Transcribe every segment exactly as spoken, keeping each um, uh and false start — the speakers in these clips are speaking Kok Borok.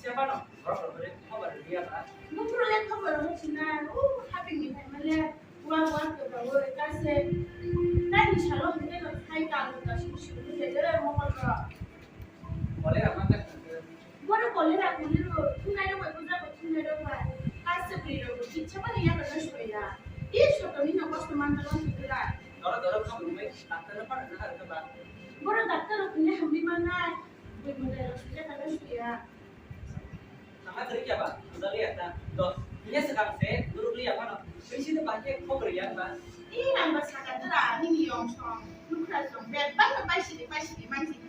Chapano, borok rok bai khobor rwya ba. Nukro le khobor rwchina, o haping ni phaima le, wa wa to ba o kase. Nai ni salo hwnkhe no khai kal ta shu shu ni de de mohor rok. Kole rama ta. Boro kole ra kuli ro, thunai rok bai buja bai thunai rok bai. Kase pri rok bai chapano ya ba soya. I soto ni no kosto man ta no sukira. Doro doro khamung bai, daktar no pa na har ka ba. Boro daktar rok ni hambi manai. Bui mudai rok sile ka no suya. Thangna kwrwi ya ba? Thangna liya ta. Dos. Iya swkang se guru liya phano. Bisi de ba khe khobor ya ba? I nang ba saka dra ani ni yong song. Nukra song. Bet bang na pai sidi pai sidi mai sidi.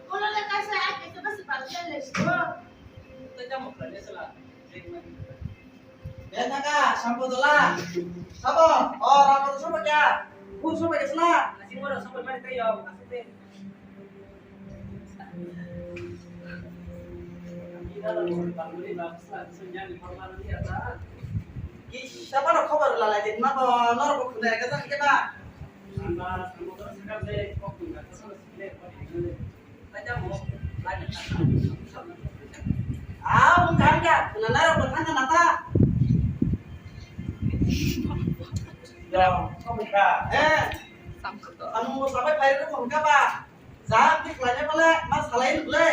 Kola le ka sa a ke ba si pal le le si. Tei tamo khlai le sala. Be thaka, sampo dola. Sabo, o, ramo sobo kya? Phul sobo kya sala? Asing mo sobo mari tei yo, asing te. Ki sabo no khobor lalai din ma bo, nor bo khuna ka jang ke ba? Samba, sampo dola sakam de, kok khuna ka sala sile, kok khuna. Ah, wng thang kha, khwnanai rok bo thang kha na ta. Yo, samung kha. Eh. Samung bo sabai phai rok wng kha ba. Jam ti khlai nai bole, ma salai rok le.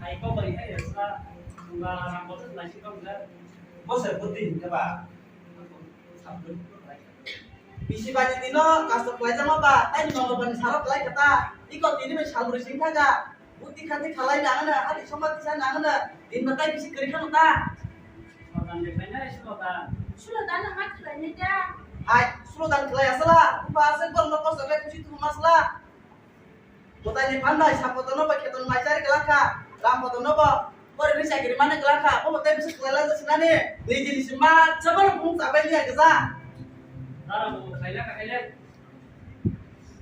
Hai ko bai hai sa, ba ram bo lai si ko ga. Bo se buddhi hin kha ba. Bisi bani dino custom khlaijama ba, tei ni mangla bani salo khlai kha ta. Iko tini bai sal brwi sing thaga. Buti khati khalai nangana, hati somba tisa nangana. Din ba tai bisi kwrwi khano ta. Sotan de khlainai sulo ta. Sulo ta na mat khlainai ta. Hai, sulo dan khlai asala. Upa asal bor no kosa khlai kusi tu masla. Mwtaini phan bai Samphotorno bai Khetorno mai chari kwlak kha, Ramphotorno bo poribini chakiri mani kwlak kha, bo bo tei bwswk kwlai lajak sinani, nijini sima chwbano bumung chabai liya gwja. Dara bo khaila khaile.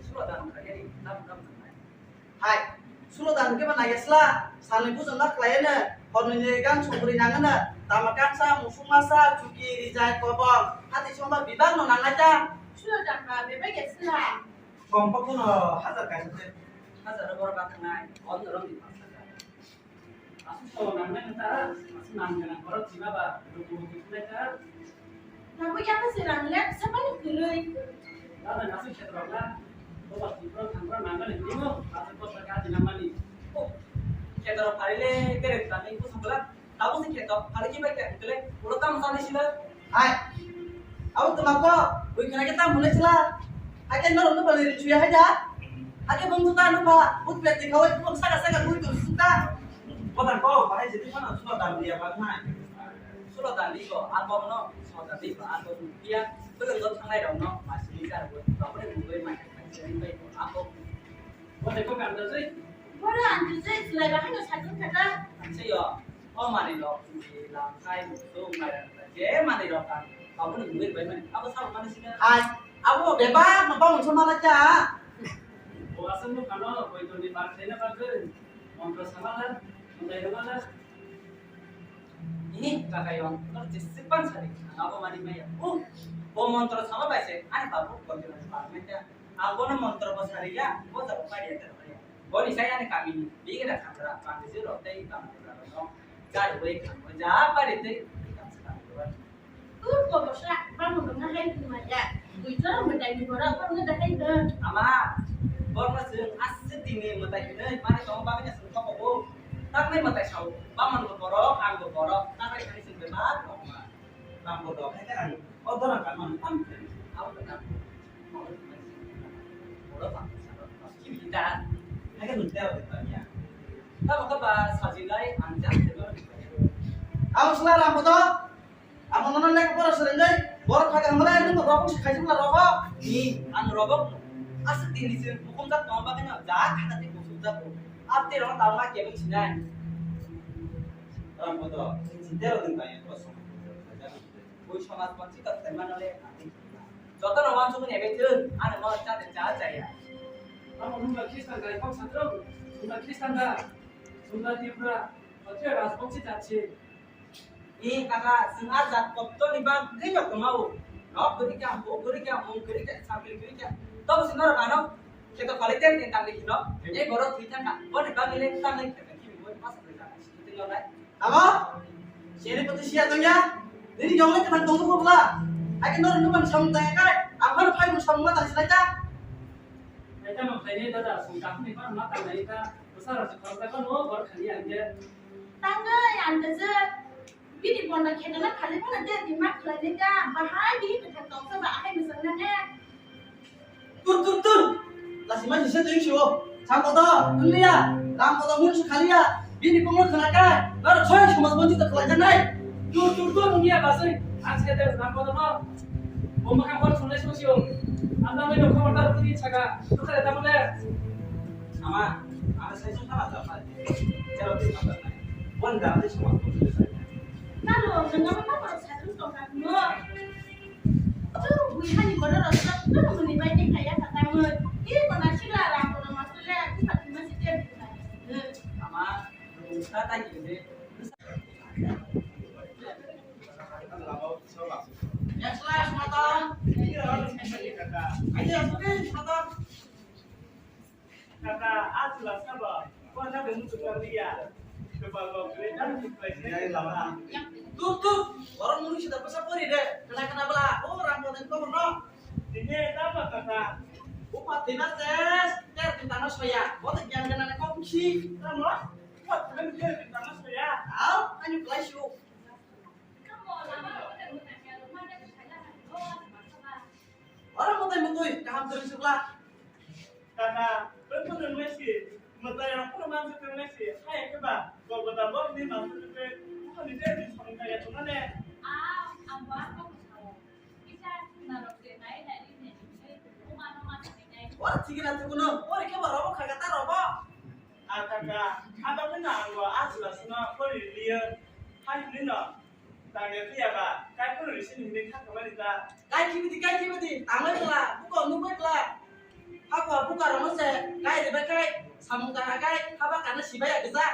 Sulo dan khaile, tam tam nai. Hai, sulo dan khe ba naiya sla, salni bujong ma khlaiya no, horni ni gang songri nangano, tama kaksa, musuk masa, chuki, rijai, kobong, hati somba bibak no nangnai ta. Sulo dan ba bebak ya sla. Kom pa kuno hazar kaisa se. Hazar ro bor ba thangnai, on ro ni pas hazar. Asu so nang nang ta, asu nang nang borok chima ba, ro bo bo nang ta. Nabo ya ka se rang le, sa ba ni kwrwi. Na na asu khetrok na, bo ba chipro thang ro nang le ni mo, asu ko sa ka di nang mani. O, khetrok phari le, kere ta ni ko sungla. Tabuk se kheto, phari ki bai khe kle, ulo tam sa ni sila. Hai. Abo tuma ko, bui khna ke tam hune sila. Hai ke noro no bali ri chuya hai da. Hai ke bung tuta no ba, but pe ti khawai bung saka saka bui tu suta. Ko ta ko, bahai jeti khana sulo dan dia ba nai. Sulo dan di ko, abo no, sulo dan di ko, abo dia, belum ko thangai dong no, masih ni jar ko, abo ni bui mai, abo. Ko te ko kan da jai. Ko ra an jai, sila ba hano sakun kata. An se yo. O manwi rok ni lamkai muchung mairantai je manwi rok ang abo ni mungwi bai mani abo sabo mani sika. Ai, abo bebak no bang muchung mana cha. Bo asal no kano boitoni bak thaina bagwi montro samala, montro samala. Ini kakai on no jisik pan sari abo mani maya. Uh, bo montro sama bai se ani babu boitoni bak mani cha. Ang bono montro bo sariya, bo jabo pariya ta pariya. Boni sai ani kamini bigida khamra, bangsi rok tei bangsi rok no jarwi khamwi ja pari tei kamsa khamwi. Tur ko bosa, bang mo na hai tu maya. Bui jora mo dai ni bora ko na dai da. Ama, bor ma sung asik dini mo dai ni mane tong bang ni sung ko ko. Tak ni mo dai sau, bang man ko borok, ang ko borok, tak ni sung be ma ko ma. Bang bo dok hai kan. O dona kan man tam kan. Au kan. Oro bang sa ro. Ki bita. Hai kan nunta o kan ya. Ta ba ka ba sa ji lai ang jam de ba. Au sala ram bo do. Amo nono lek pora sereng dai. Bor kha kan mala nung robok si khai jumla robok. Ni ang robok. Asa tini sin hukum jak tong ba kan ja kha ta ti kusum jak. Ate ro ta ma ke bang sinai. Ram bo do. Sin de ro ding ba ya ko so. Bui somaj bangsi ta sai mano le ani. Joto no wansuk ni ebe thun, ani mo cha de cha cha ya. Amo nungba Khristan kai kok satrong, nungba Khristan da, nungba Tripura, Khatria Rajbongsi jat se. Ni kaka, sung a jat kotto ni bagwi no kemao. Nok guri kya, bo guri kya, mung guri kya, sakri guri kya. Tobo sung no rano, kheto pali ten ten tangli hino. Ni borok thwi thangka, boni bagwi le tangli kheto kimi boni pasa guri thangka. Abo? Sini pati sia tong ya? Nini jong le kenang tong ko bla? Ake nor nung man sam tang kai. Ang har phai mu sam ma ta silai ta. Ai ta ma phai ne dada, sung ta ni pa ma ta nai ta. Bwsa ra sa khor ta ko no bor khani ang ke. Tang ai ang ke je. Bini bonda khedana khali phano de di ma khlai ne ta. Bahai bini kwthar tong sa ba ahai mwsang na ne. Tur, tur, tur. Lasi ma jisa tui sio. Chang kodo, dunia. Ram kodo mun su khalia. Bini punglo khana ka. Naro choi somaj monji to khlai janai. Tur, tur, tur, dunia basai. Aske de ram kodo no. Bomba ka hor sunai sio sio. Anda mai no khabar tar tini chaka. Tukare tamule. Ama, ama sai sung khabar ta pa. Jalo tui khabar ta. Wan da de somaj monji to khlai. Naro, nangama khabar sai sung tong ka no. Chwng bui hani borok rok chwng chwng mwnwi bai tei khlai ya kha tamo. Tei kono sikla ram kono masle buphang thwima se tei buphang. Ama, nung sa ta kiri de. Next class, mata. Ayo, asli, mata. Kaka, a chwla sabo, o na bumung kwchang liya. Kwbal bo kwrwi, nang si kwlai se lama. Tuk, tuk, borok mwnwi sida bwsa pori de. Kana kana bwla, o ram bo den kobor no. Dine tamo kaka. O patina ses, ter tintana soya. Bo de gyan gana na kok si. Tamo? O patina ter tintana soya. Au, ani kwlai si o. Oro mwtai mwtwi kaham kwrwi swkla. Kaka, bwrwi phano wngnai si, mwtai rok phano mansa kwrwngnai si, hai khe ba, Golgotha bokni mansa kwrwi, buphangni tei bini samung kaiya tongmani. Ah, ang bo ang kok sao. Kisa narok je nai nai ri nai ri nai, buma no ma thangwi nai. Oro thigi na thukuno, oro khe ba robo khaga ta robo. Ah, kaka, abo phano ang bo a chwla sino pori liyo, hai hwnwi no. Tangya phiya ba, kai phano risi ni hinwi kha khamani ta. Kai khibidi, kai khibidi, tangwi bwla, buko nukwi bwla. Hako buka romo se, kai ribai kai, samung tangha kai, haba kana sibai ya gija.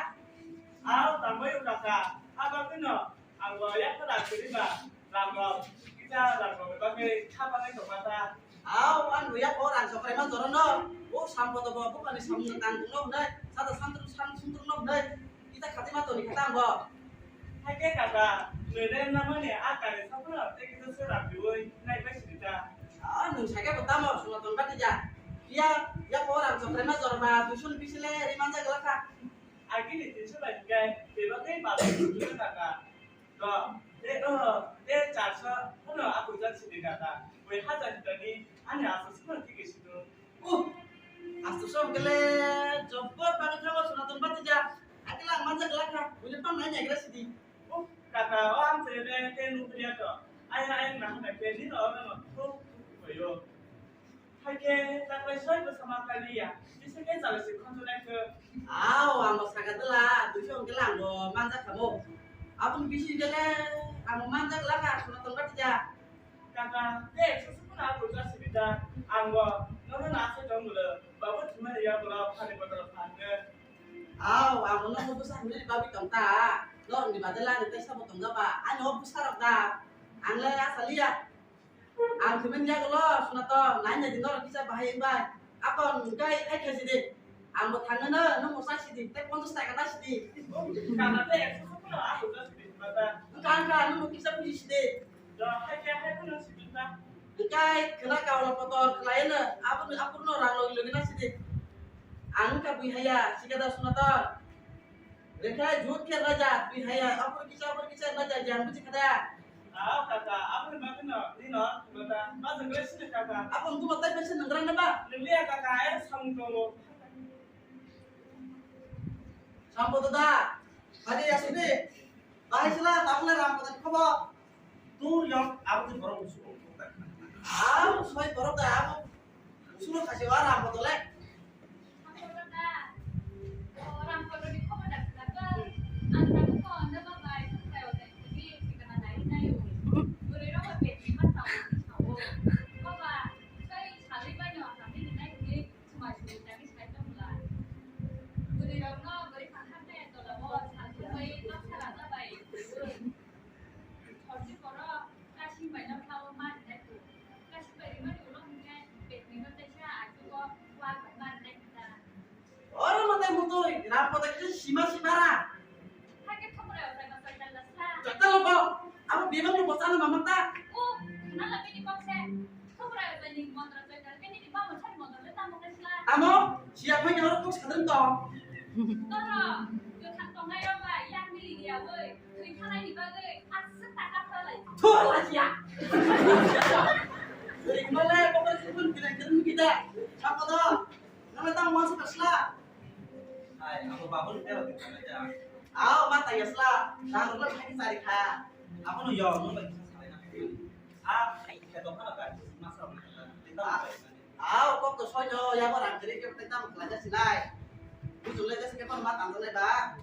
Ao tangwi rwkha kha, haba phano, ang bo yakho rang kwrwi ba, rang rok, kisa rang rok ni bagwi kha bagwi tongma ta. Ao, ang bo yakho rang sokraima jora no, o sambodo bo bukani samung tang tongno hwnwi, sada santru san santru no hwnwi, kita khati ma toni kha tang bo. Haikhe kaka, nwng le namani a kari saphano tei kisa sora piwi naipai sini ta. Ah, nwng sakhe bo tamo Sonaton Batija. Phiya, yakho rang sokraima jorba duiso ni bisile ri manja glak kha. Agini tinso bai hinkhe bebak tei bal sini kaka. To, tei, oh, tei charso phano a puja sini kaka. Bui hajar hitani ani asa sino tiki sino. Uh, asto som kele jobor bagwi thango Sonaton Batija. Akila ang manja glak kha, buile pang nai nai gra sidi. Uh, kaka, o ang chere te nukriya to. Ai, ai, na hana ke ni no, no, no, thuk, thuk, koyo. Hai ke, ta kai soi ko sama kaliya. Bisa ke jalo si khonjo nai ko. Ao, ang bo saka dela, duiso ang kele ang bo manja khamo. Aboni bisi kele ang bo manja glak kha Sonaton Batija. Kaka, tei ekso sukuna akurja sibita, ang bo nono na asai tong bolo, babu thumani ya bolo phani botol phanne. Ao, ang bo nono bwsa hwnwi bagwi tong ta. Norokni badala ani tei sabo tong ba, ani o bwsa rok da. Ang le asa liya. Ang thumani ya bolo, Sonaton, nai nai di norok kisa bahai wng bai. Apon, hwnkhe hai khe sidi. Ang bo thangno, nwng bo chai sidi, tei ponchas taka ta sidi. Kana tei ekso sukuna akurja sibita. Wngkha, wngkha, nwng bo kisa buji sidi. Do, hai khe, hai phano sibita. Wngkha, khwna kaula kotor khlaiano, aboni, aphuru no rang logi logi na sidi. Ang wngkha bui haya, sikada Sonaton. Rekha jut khe raja, bui haya, aphuru kisa, aphuru kisa raja, jang buji khada. Ah, kaka, aboni bagwi no, nino, mata, ma jangre sini kaka. Aboni tuma tai pese nanggra na ba? Nanglia kaka, ai samung tongo. Sampo to da. Bari asini. Bahai sila, tabule ram kodan khobo. Tur yong, abo tu borok musulo. Ah, soi borok da, abo. Musulo khasi wa ram kodan le. Bwrwirokno bwrwi phankha khe tolao salsukbai toksa raja bai rwui. Thorsi borok kasing baino khlaio ma rwnai kho. Kasing bai rwmani ulo hwnkhe betmino teisa achugo wal bai Ino mo bosano mama ta. O, nala bini kok se. Thukra bini montra choi kar, bini di bamo chari montra le tamo kre sla. Amo, siya phai oro kok sadam to. Toro, yo thang tongnai rok ba, yang mili dia boi. Thwi thanai ni bagwi, aswk taka phalai. Thor la siya. Ri male, pokok sipun kira kira kita. Apa to? Nama tamo mo sa sla. Hai, abo babun tero di kala ja. Aw, ma ta yasla, rang rok thani sari kha. Abo no yo, no bai sa sari na. A, ke to kana ka, ma sa na. Aw, kok to soino, ya bo rang kiri ke tang kala ja silai. Bujul le ja ke ma tang le ba.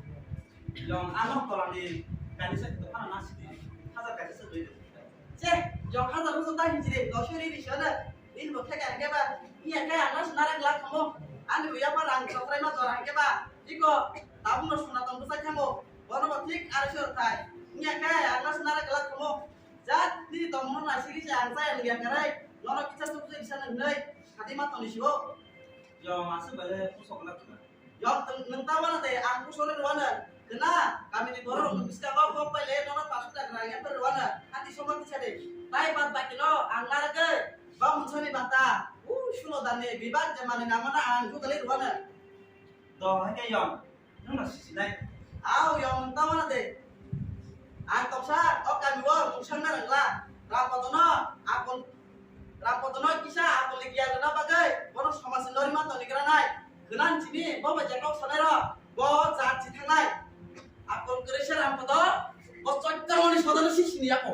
Yong ano kolani, kani sa to kana na sidi. Hajar kani sa doi. Che, jok hajar bosor ta hinjire, doshori ni shona. Din bo theka hingke ba, iya kaya ang nas nara glak kamo. Ani bo yapa rang sokrai ma jora hingke ba. Iko, tabung no suna tong bwsa kamo. Bono bo thik ari sor thai. Iya kaya ang nas nara glak kamo. Jat ni tong mon na siri se ang sai ang ya karai. Nono kisa suk suk isa nang nai. Hati ma toni sibo. Yo, masuk bale pusok lak na. Yong tong nung ta wana de, ang kusore rwana. Kena, kami ni borok nung biska kok kok pai le, nono pasuk ta gra yang per rwana. Hati somon ti sade. Tai bat baki no, ang nara ke. Bang munsoni bata. U, sulo dane, bibak jamane namana ang ju kali rwana. Do, hake yong. Nung na sisi nai. Au, yong nung ta wana de. Ang toksa, o kami o, mungsang na rangla. Rapotono, akon Rapotono kisa akol ni giyan rwna bagwi bono somaj ni norima toni gra nai. Khwnan simi bo bai je kok sanai rok bo jat si thangnai. Akol kwrwi se Rampoto bo choittormoni sodano si sini yako.